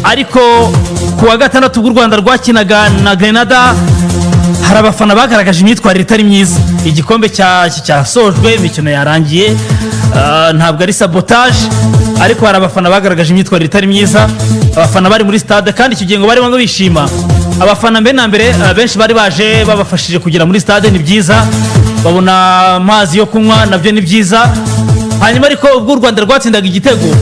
Ariko ku wa gatandatu ubwo u Rwanda rwakinaga na Grenada, hari abafana bagaragaje imyitwarire itari myiza. Igikombe cyasojwe, imikino yarangiye, ntabwo ari sabotage, ariko hari abafana bagaragaje imyitwarire itari myiza. Abafana bari muri stade, kandi icyo gihe ngo barimo bishima. Abafana mbere na mbere, benshi bari baje babafashije kugera muri stade, ni byiza, babona amazi yo kunywa, nabyo ni byiza. Hanyuma ariko ubwo u Rwanda rwatsindaga igitego,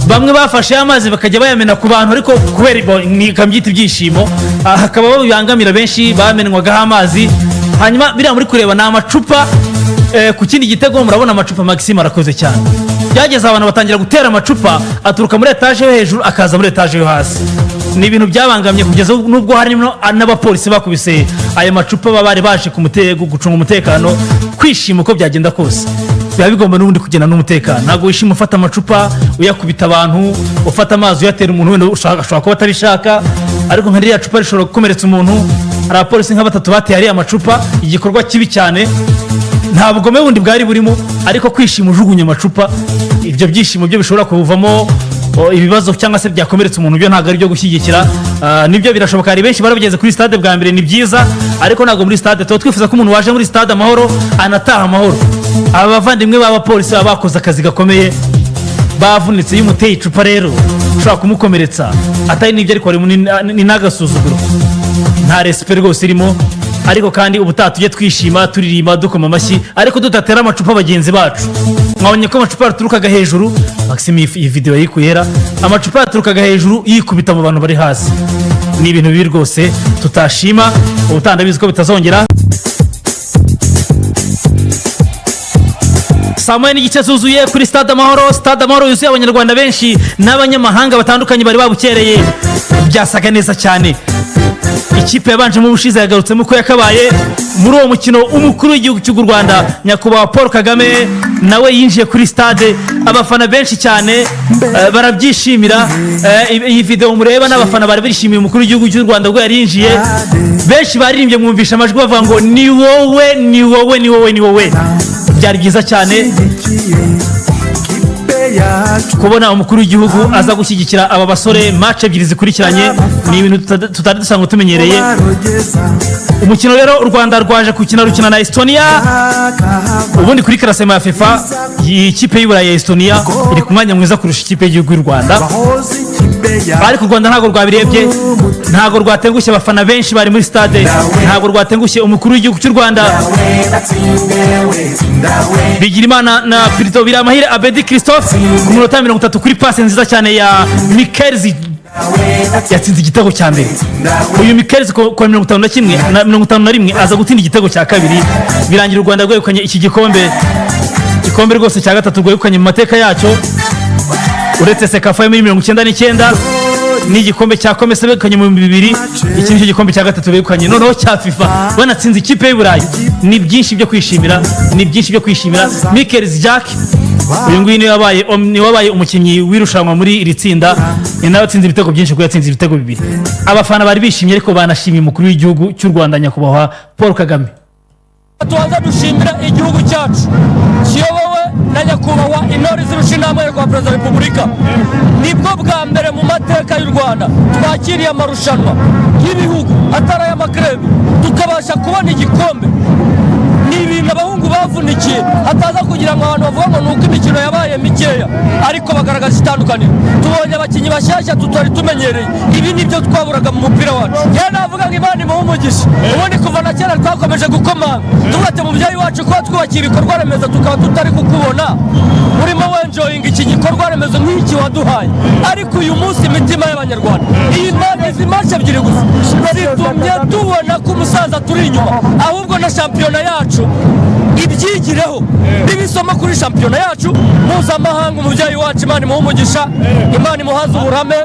bamwe bafashe amazi bakajya bayamena ku bantu, ariko kubera nikabyita ibyishimo, hakaba babibangamira, benshi bamenwagaho amazi. Hanyuma biriya muri kureba ni amacupa. Ku kindi gitego murabona amacupa. Maxime arakoze cyane. Byageze abantu batangira gutera amacupa aturuka muri etaje yo hejuru akaza muri etaje yo hasi. Ni ibintu byabangamye kugeza nubwo harimo n'abapolisi bakubise ayo macupa, baba bari baje gucunga umutekano. Kwishima uko byagenda kose biba bigomba n'ubundi kugenda n'umutekano. Ntabwo wishima ufata amacupa uyakubita abantu, ufata amazi uyatera umuntu, wenda ashobora kuba atabishaka, ariko nka ririya cupa rishobora gukomeretsa umuntu. Hari abapolisi nka batatu bateye ariya macupa. Igikorwa kibi cyane, nta bugome bundi bwari burimo, ariko kwishima ujugunya amacupa, ibyo byishimo byo bishobora kuvamo ibibazo cyangwa se byakomeretsa umuntu, byo ntabwo ari ibyo gushyigikira. Nibyo birashoboka, hari benshi bari bageze kuri stade bwa mbere, ni byiza, ariko ntabwo muri stade tuba twifuza ko umuntu waje muri stade amahoro anataha amahoro. Aba bavandimwe b'abapolisi baba bakoze akazi gakomeye, bavunitse. Iyo umuteye icupa rero ushobora kumukomeretsa, atari n'ibyo, ariko harimo ni n'agasuzuguro, nta respect rwose irimo. Ariko kandi ubutaha tujye twishima, turirimba, dukoma amashyi, ariko tudatera amacupa bagenzi bacu. Mwabonye ko amacupa yaturukaga hejuru. Maxime, iyi video yikuyera, amacupa yaturukaga hejuru yikubita mu bantu bari hasi. Ni ibintu bibi rwose tutashima. Ubutaha ndabizi ko bitazongera. Saa 1:30 zuzuye kuri Stade Amahoro. Stade Amahoro yuzuye Abanyarwanda benshi n'abanyamahanga batandukanye bari babukereye. Byasaga neza cyane. Ikipe yabanjemo ubushize yagarutsemo uko yakabaye muri uwo mukino. Umukuru w'igihugu cy'u Rwanda, Nyakubahwa Paul Kagame, nawe yinjiye kuri stade. Abafana benshi cyane barabyishimira. Iyi video mureba n'abafana bari bishimiye umukuru w'igihugu cy'u Rwanda ubwo yari yinjiye. Benshi baririmbye, mwumvisha amajwi bavuga ngo "Ni wowe, ni wowe, ni wowe, ni wowe." Byari byiza cyane kubona umukuru w'igihugu aza gushyigikira aba basore match ebyiri zikurikiranye. Ni ibintu tutari dusanzwe tumenyereye. Umukino rero u Rwanda rwaje gukina, rukina na Estonia. Ubundi kuri classement ya FIFA, iyi kipe y'Iburayi ya Estonia iri ku mwanya mwiza kurusha ikipe y'igihugu y'u Rwanda, ariko u Rwanda ntabwo rwabirebye, ntabwo rwatengushye abafana benshi bari muri stade, ntabwo rwatengushye umukuru w'igihugu cy'u Rwanda. Bigirimana na Pirito Biramahire Abedi Christophe, ku minota 30, kuri passe nziza cyane ya Mikelzi, yatsinze igitego cya mbere. Uyu Mikelzi ku 51 na 51 aza gutsinda igitego cya kabiri. Birangira u Rwanda rwegukanye iki gikombe, igikombe rwose cya gatatu rwegukanye mu mateka yacyo, uretse CECAFA yo muri 99 n'igikombe cya COMESA begukanye mu 2000. Iki nicyo gikombe cya gatatu begukanye noneho cya FIFA, banatsinze ikipe y'Uburayi. Ni byinshi byo kwishimira, ni byinshi byo kwishimira. Mikel Jack, uyu nguyu niwe wabaye umukinnyi w'irushanwa muri iri tsinda, ni nawe watsinze ibitego byinshi kuko yatsinze ibitego bibiri. Abafana bari bishimye, ariko banashimiye umukuru w'igihugu cy'u Rwanda, Nyakubahwa Paul Kagame. Tubanza dushimira igihugu cyacu kiyobowe na Nyakubahwa Intore Izirusha Intambwe, Nyakubahwa Perezida wa Repubulika. Nibwo bwa mbere mu mateka y'u Rwanda twakiriye amarushanwa y'ibihugu atari ay'ama club, tukabasha kubona igikombe. Ni ibintu abahungu bavunikiye, hataza kugira ngo abantu bavuga ngo ni uko imikino yabaye mikeya, ariko bagaragaza itandukaniro. Tubonye abakinnyi bashyashya tutari tumenyereye. Ibi ni byo twaburaga mu mupira wacu. Yewe, navuga ngo Imana imuhe umugisha. Ubundi kuva na kera twakomeje gukomanga, tuvuga ati "Mubyeyi wacu, kuba twubakiye ibikorwa remezo tukaba tutari kukubona urimo wenjoyinga iki gikorwa remezo nk'iki waduhaye." Ariko uyu munsi imitima y'Abanyarwanda, iyi izi match ebyiri gusa zitumye tubona ko umusaza turi inyuma. Ahubwo na shampiyona yacu ibyigireho, bibisoma kuri shampiyona yacu mpuzamahanga. Umubyeyi wacu, Imana imuhe umugisha, Imana imuhaze uburame,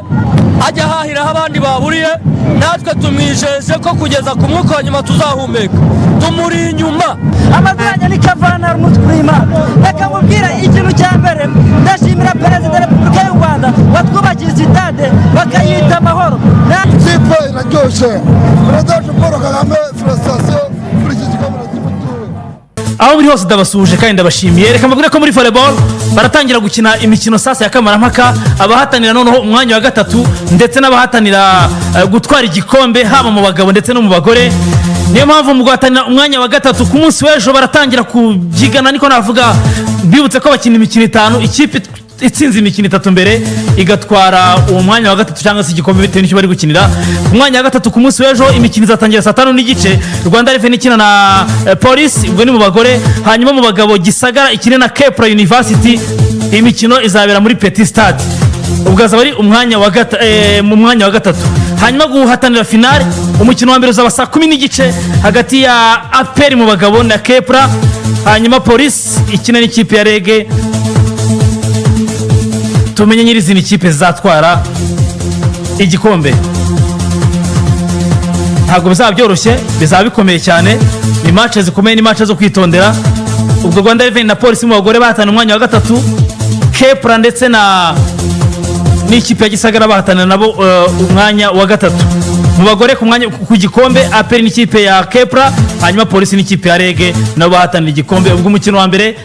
ajya ahahira aho abandi baburiye. Natwe tumwijeje ko kugeza ku mwuka wa nyuma tuzahumeka tumuri inyuma. Amazina yanjye ni Kavana Rumutwima. Reka mubwire ikintu cya mbere: ndashimira Perezida wa Repubulika y'u Rwanda watwubakiye sitade bakayita Amahoro. Ikipe iraryoshye. Perezida wacu Paul Kagame, félicitations kuri iki gikombe kimutuwe. Aho muri hose ndabasuhuje kandi ndabashimiye. Reka mbabwire ko muri volleyball baratangira gukina imikino sasa ya kamarampaka, abahatanira noneho umwanya wa gatatu ndetse n'abahatanira gutwara igikombe, haba mu bagabo ndetse no mu bagore. Niyo mpamvu mu guhatanira umwanya wa gatatu ku munsi w'ejo baratangira kubyigana, niko navuga. Bibutse ko bakina imikino itanu, ikipe itsinze imikino itatu mbere igatwara uwo mwanya wa gatatu cyangwa se igikombe, bitewe n'icyo bari gukinira. Ku mwanya wa gatatu ku munsi w'ejo imikino izatangira saa 5:30, Rwanda Revenue ikina na Polisi, ubwo ni mu bagore. Hanyuma mu bagabo Gisagara ikine na Kepler University. Imikino izabera muri Petit Stade, ubwo azaba ari umwanya wa mu mwanya wa gatatu. Hanyuma guhatanira finale, umukino wa mbere uzaba saa 10:30 hagati ya APR mu bagabo na Kepler, hanyuma Polisi ikina n'ikipe ya REG. Tumenye nyirizina ikipe zizatwara igikombe. Ntabwo bizaba byoroshye, bizaba bikomeye cyane. Ni match zikomeye, ni match zo kwitondera. Ubwo Rwanda Revenue na Polisi mu bagore bahatana umwanya wa gatatu, Kepler ndetse na n'ikipe ya Gisagara bahatanira nabo umwanya wa gatatu mu bagore. Ku mwanya ku gikombe, APR n'ikipe ya Kepler, hanyuma Polisi n'ikipe ya REG nabo bahatanira igikombe. Ubwo umukino wa mbere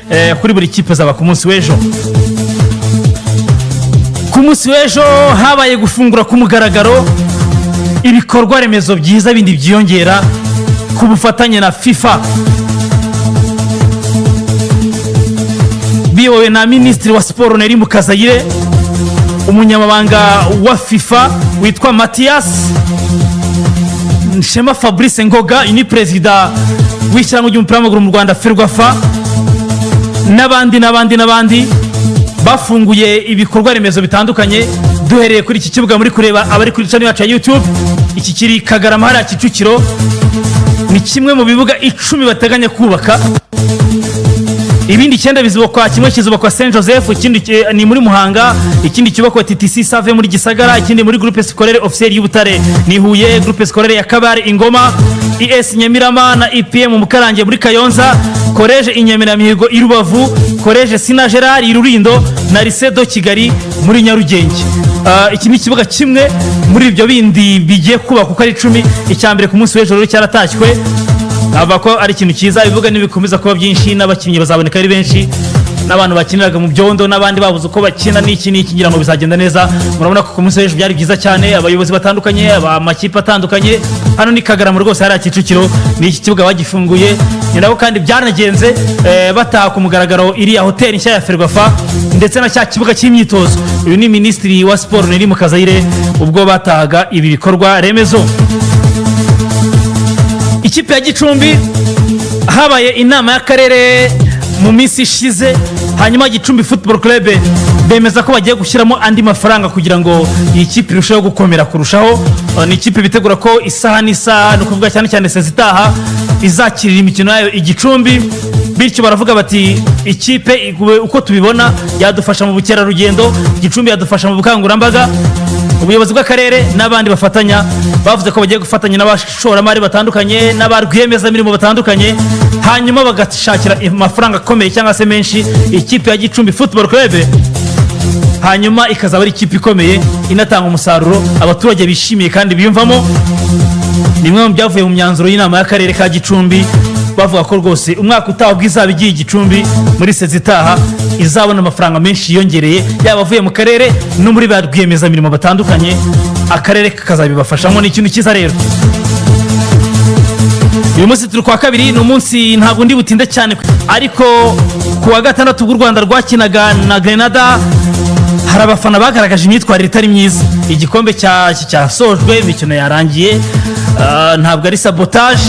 kuri buri kipe uzaba ku munsi w'ejo. Ku munsi w'ejo habaye gufungura ku mugaragaro ibikorwa remezo byiza bindi byiyongera ku bufatanye na FIFA, biyobowe na Minisitiri wa Siporo Nelly Mukazayire, umunyamabanga wa FIFA witwa Mathias Shema Fabrice Ngoga, uyu ni perezida w'ishyirahamwe ry'umupira w'amaguru mu Rwanda, FERWAFA, n'abandi n'abandi n'abandi. Bafunguye ibikorwa remezo bitandukanye, duhereye kuri iki kibuga muri kureba, abari kuri channel yacu ya YouTube. Iki kiri Kagarama hariya Kicukiro, ni kimwe mu bibuga 10 bateganya kubaka. Ibindi icyenda bizubakwa, kimwe kizubakwa Saint Joseph, ikindi ni muri Muhanga, ikindi cyubakwa TTC Save muri Gisagara, ikindi muri Groupe Scolaire Officiel y'Ubutare ni Huye, Groupe Scolaire ya Kabare Ingoma, ES Nyamirama na EPM Mukarange muri Kayonza, Collège Inyemeramihigo i Rubavu, Collège Sina Gerard i Rurindo na Lycée de Kigali muri Nyarugenge. Iki ni ikibuga kimwe muri ibyo bindi bigiye kubakwa uko ari 10. Icya mbere ku munsi w'ejo rero cyaratashywe. Navuga ko ari ikintu cyiza. Ibibuga nibikomeza kuba byinshi, n'abakinnyi bazaboneka ari benshi, n'abantu bakiniraga mu byondo n'abandi babuze uko bakina n'iki n'iki, ngira ngo bizagenda neza. Murabona ko ku munsi w'ejo byari byiza cyane, abayobozi batandukanye, amakipe atandukanye. Hano ni Kagarama rwose, hariya Kicukiro, ni iki kibuga bagifunguye. Ni nabo kandi byanagenze bataha ku mugaragaro iriya hoteli nshya ya FERWAFA ndetse na cya kibuga cy'imyitozo. Uyu ni Minisitiri wa Siporo Nelly Mukazayire ubwo batahaga ibi bikorwa remezo. Ikipe ya Gicumbi, habaye inama y'akarere mu minsi ishize, hanyuma Gicumbi Football Club bemeza ko bagiye gushyiramo andi mafaranga kugira ngo iyi kipe irusheho gukomera kurushaho. Ni ikipe bitegura ko isaha n'isaha, ni ukuvuga cyane cyane saison itaha, izakirira imikino yayo i Gicumbi. Bityo baravuga bati ikipe uko tubibona yadufasha mu bukerarugendo, Gicumbi yadufasha mu bukangurambaga. Ubuyobozi bw'akarere n'abandi bafatanya bavuze ko bagiye gufatanya n'abashoramari batandukanye n'aba rwiyemezamirimo batandukanye, hanyuma bagashakira amafaranga akomeye cyangwa se menshi ikipe ya Gicumbi Football Club, hanyuma ikazaba ari ikipe ikomeye inatanga umusaruro abaturage bishimiye kandi biyumvamo. Ni bimwe mu byavuye mu myanzuro y'inama y'akarere ka Gicumbi, bavuga ko rwose umwaka utaha ubwo izaba igiye i Gicumbi muri saison itaha, izabona amafaranga menshi yiyongereye, yaba avuye mu karere no muri ba rwiyemezamirimo batandukanye, akarere kakazabibafashamo. Ni ikintu cyiza rero. Uyu munsi turi kwa kabiri, ni umunsi ntabwo ndi butinde cyane, ariko ku wa gatandatu ubwo u Rwanda rwakinaga na Grenada hari abafana bagaragaje imyitwarire itari myiza. Igikombe cyasojwe, imikino yarangiye, ntabwo ari sabotage,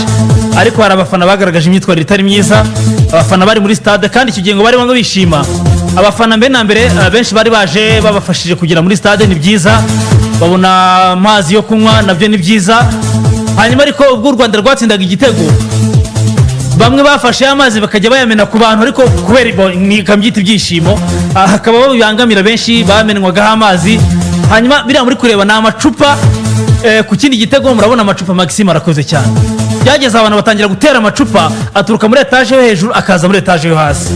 ariko hari abafana bagaragaje imyitwarire itari myiza. Abafana bari muri stade, kandi icyo gihe ngo barimo bishima. Abafana mbere na mbere, benshi bari baje babafashije kugera muri stade, ni byiza, babona amazi yo kunywa, nabyo ni byiza. Hanyuma ariko ubwo u Rwanda rwatsindaga igitego, bamwe bafashe amazi bakajya bayamena ku bantu, ariko kubera nikabyita ibyishimo, hakaba bibangamira benshi bamenwagaho amazi. Hanyuma biriya muri kureba ni amacupa. Ku kindi gitego murabona amacupa. Maxime arakoze cyane. Byageze abantu batangira gutera amacupa aturuka muri etaje yo hejuru akaza muri etaje yo hasi.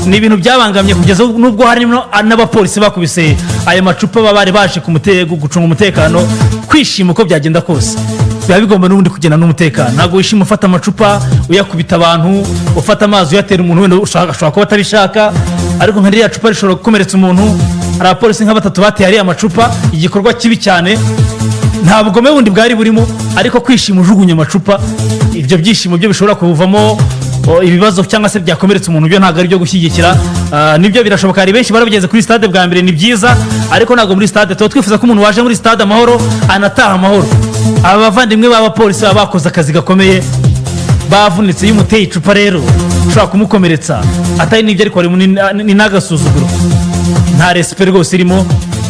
Ni ibintu byabangamye kugeza n'ubwo harimo n'abapolisi bakubise aya macupa, baba bari baje gucunga umutekano. Kwishima uko byagenda kose Biba bigomba n'ubundi kugenda n'umutekano. Ntabwo wishima ufata amacupa uyakubita abantu, ufata amazi uyatera umuntu, wenda ashobora kuba atabishaka, ariko nka ririya cupa rishobora gukomeretsa umuntu. Hari abapolisi nka batatu bateye ariya macupa, igikorwa kibi cyane. Nta bugome bundi bwari burimo, ariko kwishima ujugunya amacupa, ibyo byishimo byo bishobora kuvamo ibibazo cyangwa se byakomeretsa umuntu, byo ntabwo ari ibyo gushyigikira. Nibyo birashoboka, hari benshi barabigeze kuri stade bwa mbere, ni byiza, ariko ntabwo muri stade tuba twifuza ko umuntu waje muri stade amahoro anataha amahoro. Aba bavandimwe b'abapolisi baba bakoze akazi gakomeye, bavunitse. Iyo umuteye icupa rero ushobora kumukomeretsa, atari n'ibyo, ariko harimo ni n'agasuzuguro, nta respect rwose irimo.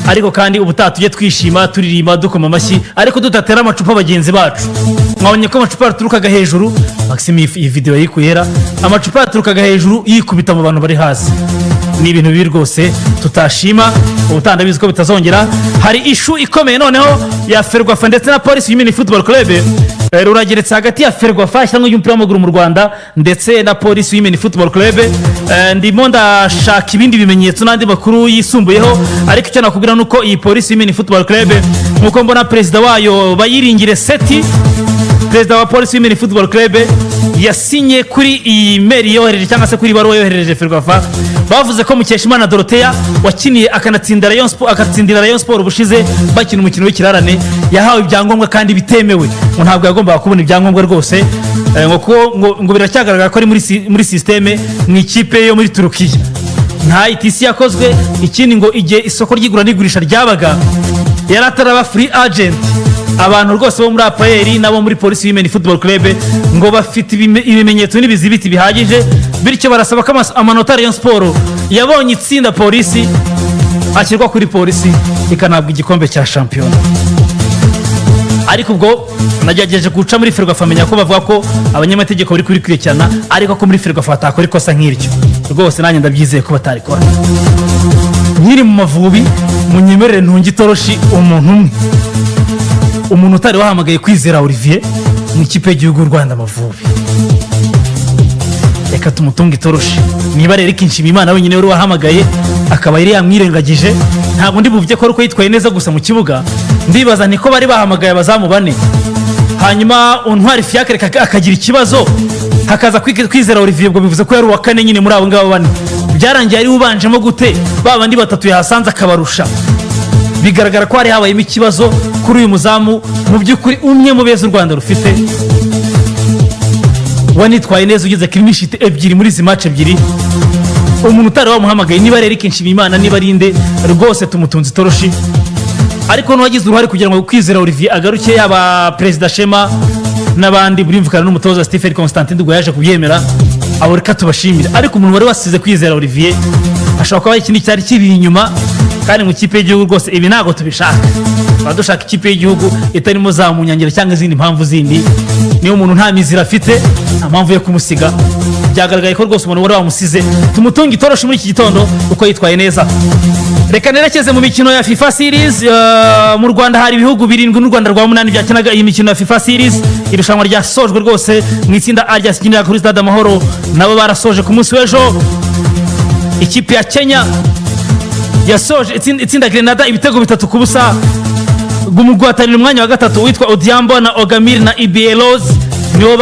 Ariko kandi ubutaha tujye twishima, turirimba, dukoma amashyi, ariko tudatera amacupa bagenzi bacu. Mwabonye ko amacupa yaturukaga hejuru. Maxime, iyi video yayikuyera, amacupa yaturukaga hejuru yikubita mu bantu bari hasi. Ni ibintu bibi rwose tutashima. Ubutaha ndabizi ko bitazongera. Hari issue ikomeye noneho ya FERWAFA ndetse na Police Women Football Club. Rurageretse hagati ya FERWAFA, ishyirahamwe ry'umupira w'amaguru mu Rwanda, ndetse na Police Women Football Club. Ndimo ndashaka ibindi bimenyetso n'andi makuru yisumbuyeho, ariko icyo nakubwira ni uko iyi Police Women Football Club, nk'uko mbona perezida wayo Bayiringire Seti, perezida wa Police Women Football Club, yasinye kuri iyi mail yohereje cyangwa se kuri ibaruwa yohereje FERWAFA, bavuze ko Mukeshimana Dorothea wakiniye akanatsinda Rayon Sport, akatsindira Rayon Sport ubushize bakina umukino w'ikirarane, yahawe ibyangombwa kandi bitemewe, ngo ntabwo yagombaga kubona ibyangombwa rwose. Ngo kuko ngo biracyagaragara ko ari muri système mu ikipe yo muri Turukiya, nta ITC yakozwe. Ikindi, ngo igihe isoko ry'igura n'igurisha ryabaga yari ataraba free agent. Abantu rwose bo muri APR n'abo muri Police Women Football Club ngo bafite ibimenyetso n'ibizibiti bihagije, bityo barasaba ko amanota Rayon Sport yabonye itsinda Polisi ashyirwa kuri Polisi, ikanahabwa igikombe cya shampiyona. Ariko ubwo nagerageje guca muri FERWAFA, amenya ko bavuga ko abanyamategeko bari kubikurikirana, ariko ko muri FERWAFA batakora ikosa nk'iryo. Rwose nanjye ndabyizeye ko batarikora. Nkiri mu Mavubi, munyemerere ntunge itoroshi umuntu umwe, umuntu utari wahamagaye Kwizera Olivier mu ikipe y'igihugu y'u Rwanda Amavubi. Reka tumutunge itoroshi. Niba rero Nshimiyimana wenyine wari wahamagaye akaba yari yamwirengagije, ntabwo ndi buvuge ko ari uko yitwaye neza gusa mu kibuga. Ndibaza niko bari bahamagaye abazamu bane, hanyuma Ntwari Fiacre akagira ikibazo, hakaza Kwizera Olivier, ubwo bivuze ko yari uwa kane nyine muri abo ngabo bane. Byarangiye ari we ubanjemo gute, ba bandi batatu yahasanze akabarusha? Bigaragara ko hari habayemo ikibazo kuri uyu muzamu, mu by'ukuri umwe mu beza u Rwanda rufite, wanitwaye neza, ugeze clean sheet ebyiri muri izi match ebyiri. Umuntu utari wamuhamagaye, niba rero Nshimiyimana, niba ari inde, rwose tumutunze itoroshi. Ariko n'uwagize uruhare kugira ngo Kwizera Olivier agaruke, yaba perezida Shema n'abandi, burumvikana n'umutoza Stephen Constantin Ndugwa yaje kubyemera, abo reka tubashimire. Ariko umuntu wari wasize Kwizera Olivier ashobora kuba hari ikindi cyari kiri inyuma. Kandi mu ikipe y'igihugu rwose ibi ntabwo tubishaka. Tuba dushaka ikipe y'igihugu itarimo za munyangiro cyangwa izindi mpamvu zindi. Niyo umuntu nta miziro afite, nta mpamvu yo kumusiga. Byagaragaye ko rwose umuntu wari wamusize, tumutunga itoroshi muri iki gitondo uko yitwaye neza. Reka nerekeze mu mikino ya FIFA Series. Mu Rwanda hari ibihugu birindwi n'u Rwanda rwa munani byakinaga iyi mikino ya FIFA Series. Irushanwa ryasojwe rwose mu itsinda A ryakiniraga kuri Stade Amahoro, nabo barasoje ku munsi w'ejo. Ikipe ya Kenya yasoje itsinda Grenada ibitego 3-0. Mu guhatanira umwanya wa gatatu, witwa Odiambo na Ogamir na Ibielos nibo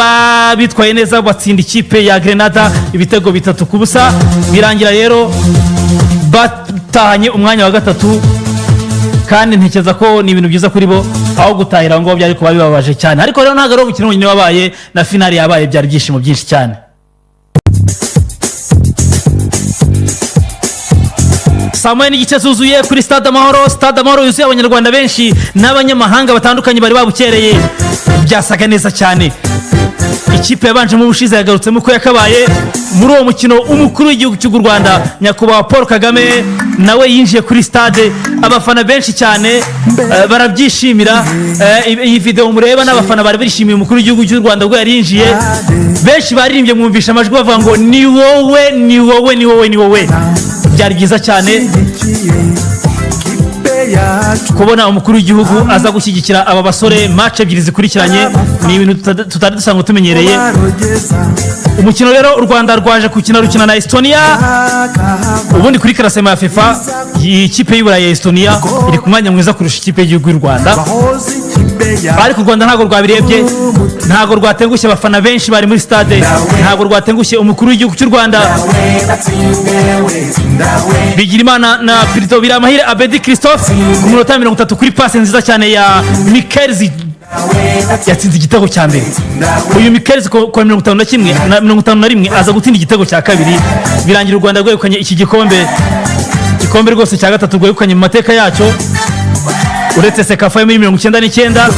bitwaye neza, batsinda ikipe ya Grenada ibitego 3-0. Birangira rero batahanye umwanya wa gatatu, kandi ntekereza ko ni ibintu byiza kuri bo. Aho gutahira ngo byari kuba bibabaje cyane. Ariko rero ntabwo ari umukino wenyine wabaye, na finali yabaye, byari ibyishimo byinshi cyane. Saa 1:30 zuzuye kuri Stade Amahoro. Stade Amahoro yuzuye abanyarwanda benshi n'abanyamahanga batandukanye bari babukereye, byasaga neza cyane. Ikipe yabanjemo ubushize yagarutsemo uko yakabaye muri uwo mukino. Umukuru w'igihugu cy'u Rwanda, nyakubahwa Paul Kagame, nawe yinjiye kuri stade, abafana benshi cyane barabyishimira. Iyi video mureba n'abafana bari bishimiye umukuru w'igihugu cy'u Rwanda ubwo yari yinjiye. Benshi baririmbye, mwumvisha amajwi bavuga ngo "Ni wowe, ni wowe, ni wowe, ni wowe." Byari byiza cyane kubona umukuru w'igihugu aza gushyigikira aba basore match ebyiri zikurikiranye. Ni ibintu tutari dusanzwe tumenyereye. Umukino rero u Rwanda rwaje gukina, rukina na Estonia. Ubundi kuri classement ya FIFA, iyi kipe y'Iburayi ya Estonia iri ku mwanya mwiza kurusha ikipe y'igihugu y'u Rwanda. Ariko u Rwanda ntabwo rwabirebye, ntabwo rwatengushye abafana benshi bari muri stade, ntabwo rwatengushye umukuru w'igihugu cy'u Rwanda. Bigirimana na Pirito Biramahire Abedi Christophe, ku munota 30, kuri pase nziza cyane ya Mikelzi, yatsinze igitego cya mbere. Uyu Mikelzi ku wa 51 na 51 aza gutsinda igitego cya kabiri, birangira u Rwanda rwegukanye iki gikombe, igikombe rwose cya gatatu rwegukanye mu mateka yacyo, uretse CECAFA yo muri 99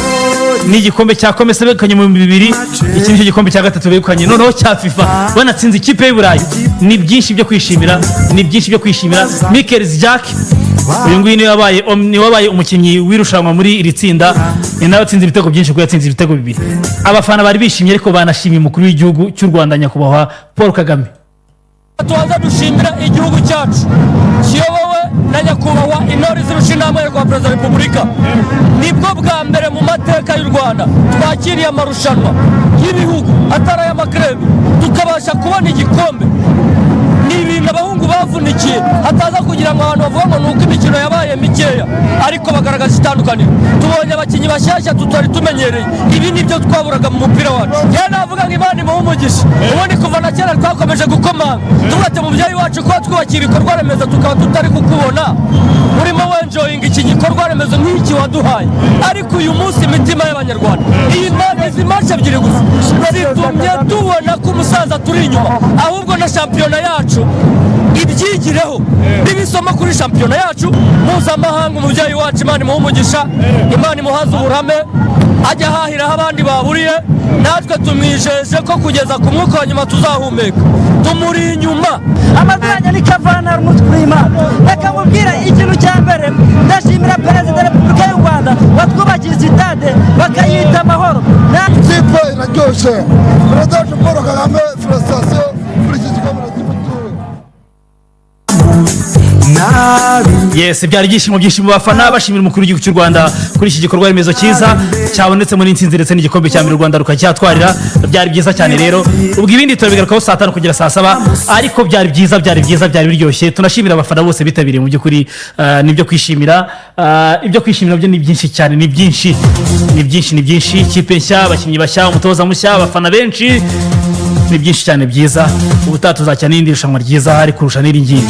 n'igikombe cya COMESA begukanye mu 2000. Iki nicyo gikombe cya gatatu begukanye noneho cya FIFA, banatsinze ikipe y'u Burayi. Ni byinshi byo kwishimira, ni byinshi byo kwishimira. Mikel Jack, uyu nguyu niwe wabaye umukinnyi w'irushanwa muri iri tsinda, ni nawe watsinze ibitego byinshi kuko yatsinze ibitego bibiri. Abafana bari bishimye, ariko banashimiye umukuru w'igihugu cy'u Rwanda, Nyakubahwa Paul Kagame. Tubanza dushimira igihugu cyacu kiyobowe na Nyakubahwa Intore Izirusha Intambwe ya Perezida wa Repubulika. Nibwo bwa mbere mu mateka y'u Rwanda twakiriye amarushanwa y'ibihugu atari ay'ama club, tukabasha kubona igikombe. Ni ibintu abahungu bavunikiye, hataza kugira ngo abantu bavuga ngo ni uko imikino yabaye mikeya, ariko bagaragaza itandukaniro. Tubonye abakinnyi bashyashya tutari tumenyereye. Ibi ni byo twaburaga mu mupira wacu. Njyewe navuga ngo Imana imuhe umugisha. Ubundi kuva na kera twakomeje gukomanga, tuvuga ati: "Mubyeyi wacu, kuba twubakiye ibikorwa remezo tukaba tutari kukubona urimo wenjoyinga iki gikorwa remezo nk'iki waduhaye." Ariko uyu munsi imitima y'Abanyarwanda, izi match ebyiri gusa zitumye tubona ko umusaza turi inyuma, ahubwo na shampiyona yacu ibyigireho, bibisoma kuri shampiyona yacu mpuzamahanga. Umubyeyi wacu, Imana imuhe umugisha, Imana imuhaze uburame, ajya ahahiraho abandi baburiye. Natwe tumwijeje ko kugeza ku mwuka wa nyuma tuzahumeka tumuri inyuma. Amazina yanjye ni Kavana Rumutwima. Reka mubwire ikintu cya mbere: ndashimira Perezida wa Repubulika y'u Rwanda watwubakiye sitade bakayita Amahoro. Ikipe iraryoshye. Perezida wacu Paul Kagame, félicitations kuri iki gikombe cy'umutuzo. Yes, byari ibyishimo byinshi mu bafana, bashimira umukuru w'igihugu cy'u Rwanda kuri iki gikorwa remezo cyiza cyabonetse muri intsinzi ndetse n'igikombe cya mbere u Rwanda rukacyatwarira. Byari byiza cyane rero. Ubwo ibindi turabigarukaho saa 5 kugera saa 7, ariko byari byiza, byari byiza, byari biryoshye. Tunashimira abafana bose bitabiriye. Mu by'ukuri nibyo kwishimira. Ibyo kwishimira byo ni byinshi cyane, ni byinshi, ni byinshi, ni byinshi. Ikipe nshya, abakinnyi bashya, umutoza mushya, abafana benshi, ni byinshi cyane byiza. Ubutaha tuzakina n'irindi rushanwa ryiza hari kurusha n'iri ngiri.